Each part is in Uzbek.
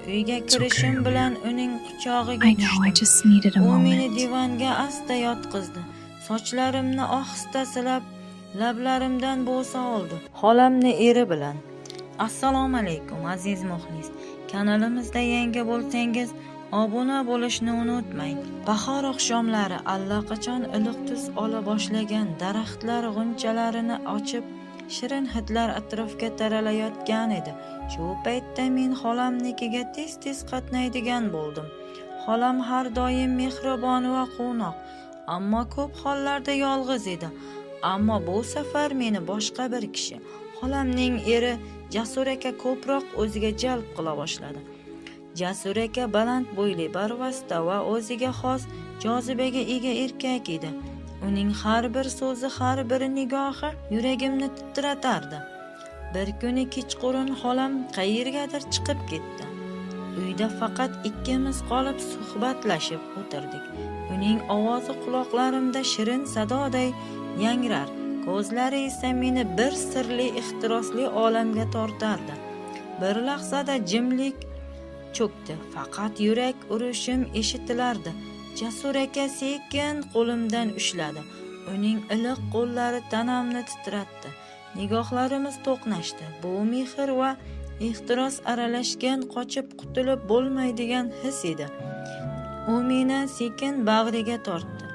Uyga It's okay, kirishim Amir. Bilan uning quchog'iga I know, I tushdim. just needed a U meni moment. Divanga asta yotqizdi. Sochlarimni ohista silab, lablarimdan bo'sa oldi. Xolamni eri bilan. Assalomu alaykum, aziz muxlis. Kanalimizda yangi bo'lsangiz, obuna bo'lishni unutmang. Bahor oqshomlari allaqachon iliq tus ola boshlagan, daraxtlar g'unchalarini ochib, shirin hidlar atrofga taralayotgan edi. Shu paytda men xolamnikiga tez-tez qatnaydigan bo'ldim. Xolam har doim mehribon va quvnoq, ammo ko'p hollarda yolg'iz edi. Ammo bu safar meni boshqa bir kishi, xolamning eri Jasur aka ko'proq o'ziga jalb qila boshladi. Jasur aka baland bo'yli, barvasta va o'ziga xos jozibaga ega erkak edi. Uning har bir so'zi, har bir nigohi yuragimni titratardi. Bir kuni kechqurun xolam qayergadir chiqib ketdi. Uyda faqat ikkimiz qolib suhbatlashib o'tirdik. Uning ovozi quloqlarimda shirin sadoday yangrar, ko'zlari esa meni bir sirli, ehtirosli olamga tortardi. Bir lahzada jimlik cho'kdi. Faqat yurak urishim eshitilardi. Jasur aka sekin qo'limdan ushladi. Uning iliq qo'llari tanamni titratdi. Nigohlarimiz to'qnashdi. Bu mehr va ehtiros aralashgan, qochib qutulib bo'lmaydigan his edi. U meni sekin bag'riga tortdi.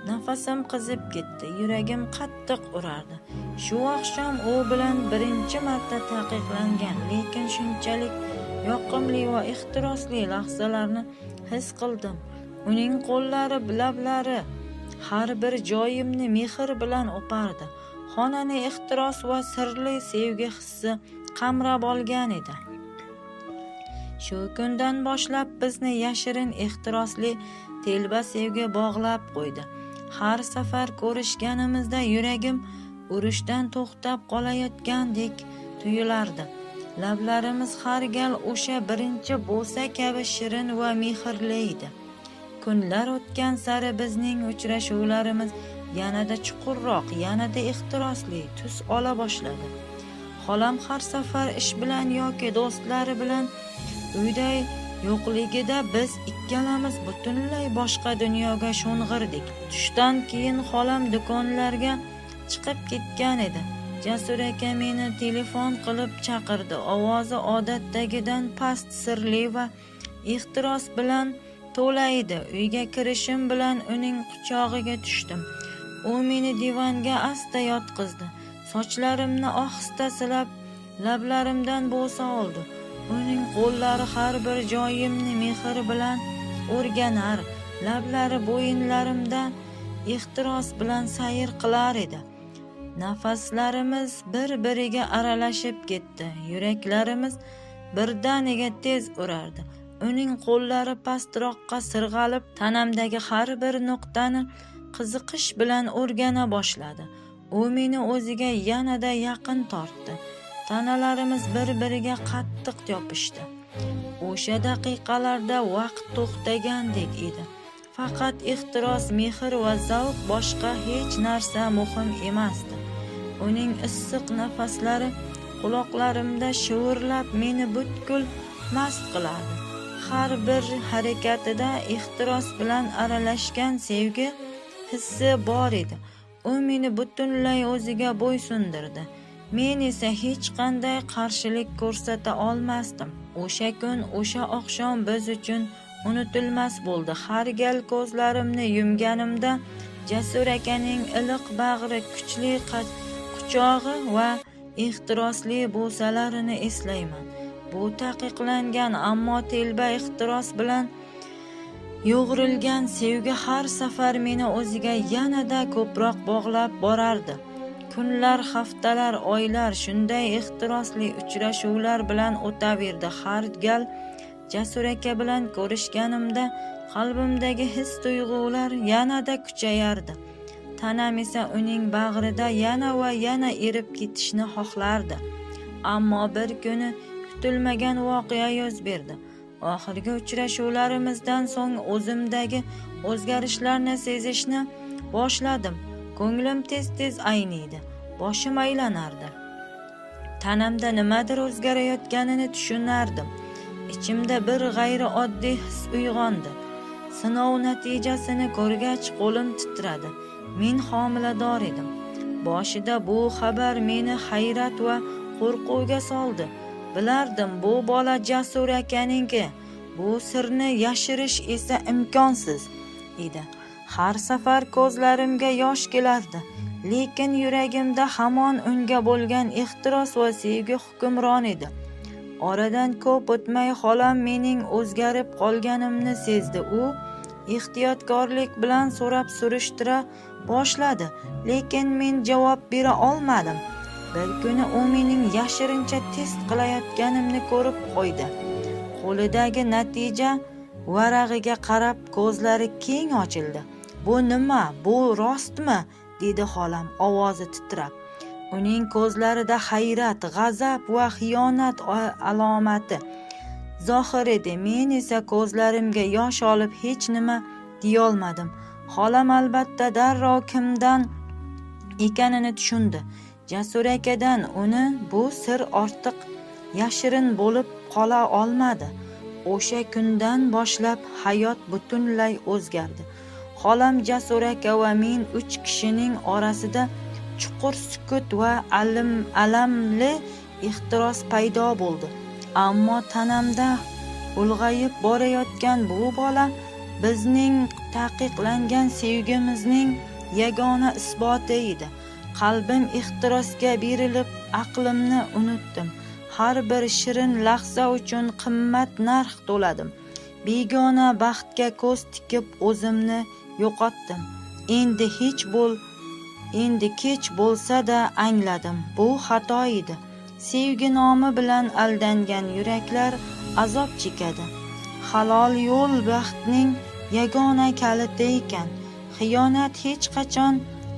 Nafasim qizib ketdi, yuragim qattiq urardi. Shu oqshom u bilan birinchi marta taqiqlangan, lekin shunchalik yoqimli va ehtirosli lahzalarni his qildim. Uning qo'llari, lablari har bir joyimni mehr bilan o'pardi. Xonani ehtiros va sirli sevgi hissi qamrab olgan edi. Shu kundan boshlab bizni yashirin ehtirosli telba sevgi bog'lab qo'ydi. Har safar ko'rishganimizda yuragim urishdan to'xtab qolayotgandek tuyulardi. Lablarimiz har gal o'sha birinchi bo'sa kabi shirin va mehrli edi. Kunlar o'tgan sari bizning uchrashuvlarimiz yanada chuqurroq, yanada ehtirosli tus ola boshladi. Xolam har safar ish bilan yoki do'stlari bilan uyda yo'qligida biz ikkalamiz butunlay boshqa dunyoga sho'ng'irdik. Tushdan keyin xolam do'konlarga chiqib ketgan edi. Jasur aka meni telefon qilib chaqirdi. Ovozi odatdagidan past, sirli va ehtiros bilan to'la edi. Uyga kirishim bilan uning quchog'iga tushdim. U meni divanga asta yotqizdi. Sochlarimni ohista silab, lablarimdan bo'sa oldi. Uning qo'llari har bir joyimni mehr bilan o'rganar, lablari bo'yinlarimda ehtiros bilan sayr qilar edi. Nafaslarimiz bir-biriga aralashib ketdi. Yuraklarimiz birdaniga tez urardi. Uning qo'llari pastroqqa sirg'alib, tanamdagi har bir nuqtani qiziqish bilan o'rgana boshladi. U meni o'ziga yanada yaqin tortdi. Tanalarimiz bir-biriga qattiq yopishdi. O'sha daqiqalarda vaqt to'xtagandek edi. Faqat ehtiros, mehr va zavq, boshqa hech narsa muhim emasdi. Uning issiq nafaslari quloqlarimda shivirlab meni butkul mast qilardi. Har bir harakatida ehtiros bilan aralashgan sevgi hissi bor edi. U meni butunlay o'ziga bo'ysundirdi. Men esa hech qanday qarshilik ko'rsata olmasdim. O'sha kun, o'sha oqshom biz uchun unutilmas bo'ldi. Har gal ko'zlarimni yumganimda Jasur akaning iliq bag'ri, kuchli quchog'i va ehtirosli bo'salarini eslayman. Bu taqiqlangan, ammo telba ehtiros bilan yo'g'rilgan sevgi har safar meni o'ziga yanada ko'proq bog'lab borardi. Kunlar, haftalar, oylar shunday ehtirosli uchrashuvlar bilan o'taverdi. Har gal Jasur aka bilan ko'rishganimda qalbimdagi his tuyg'ular yanada kuchayardi. Tanam esa uning bag'rida yana va yana erib ketishni xohlardi. Ammo bir kuni kutilmagan voqea yuz berdi. Oxirgi uchrashuvlarimizdan so'ng o'zimdagi o'zgarishlarni sezishni boshladim. Ko'nglim tez-tez ayniydi, boshim aylanardi. Tanamda nimadir o'zgarayotganini tushunardim. Ichimda bir g'ayrioddiy his uyg'ondi. Sinov natijasini ko'rgach qo'lim titradi. Men homilador edim. Boshida bu xabar meni hayrat va qo'rquvga soldi. Bilardim, bu bola Jasur akaninki. Bu sirni yashirish esa imkonsiz edi. Har safar ko'zlarimga yosh kelardi, lekin yuragimda hamon unga bo'lgan ehtiros va sevgi hukmron edi. Oradan ko'p o'tmay xolam mening o'zgarib qolganimni sezdi. U ehtiyotkorlik bilan so'rab surishtira boshladi, lekin men javob bera olmadim. Bir kuni u mening yashirincha test qilayotganimni ko'rib qo'ydi. Qo'lidagi natija varag'iga qarab ko'zlari keng ochildi. "Bu nima? Bu rostmi?" dedi xolam ovozi titrab. Uning ko'zlarida hayrat, g'azab va xiyonat alomati zohir edi. Men esa ko'zlarimga yosh olib hech nima deyolmadim. Xolam albatta darrov kimdan ekanini tushundi. Jasur akadan. Uni bu sir ortiq yashirin bo'lib qola olmadi. O'sha kundan boshlab hayot butunlay o'zgardi. Xolam, Jasur aka va men 3 kishining orasida chuqur sukut va alamli ehtiros paydo bo'ldi. Ammo tanamda ulg'ayib borayotgan bu bola bizning taqiqlangan sevgimizning yagona isboti edi. Qalbim ehtirosga berilib, aqlimni unutdim. Har bir shirin lahza uchun qimmat narx to'ladim. Begona baxtga ko'z tikib o'zimni yo'qotdim. Endi kech bo'lsa-da angladim, bu xato edi. Sevgi nomi bilan aldangan yuraklar azob chekadi. Halol yo'l baxtning yagona kaliti ekan. Xiyonat hech qachon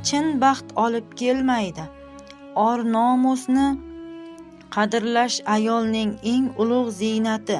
chin baxt olib kelmaydi. Or nomusni qadrlash ayolning eng ulug' ziynati.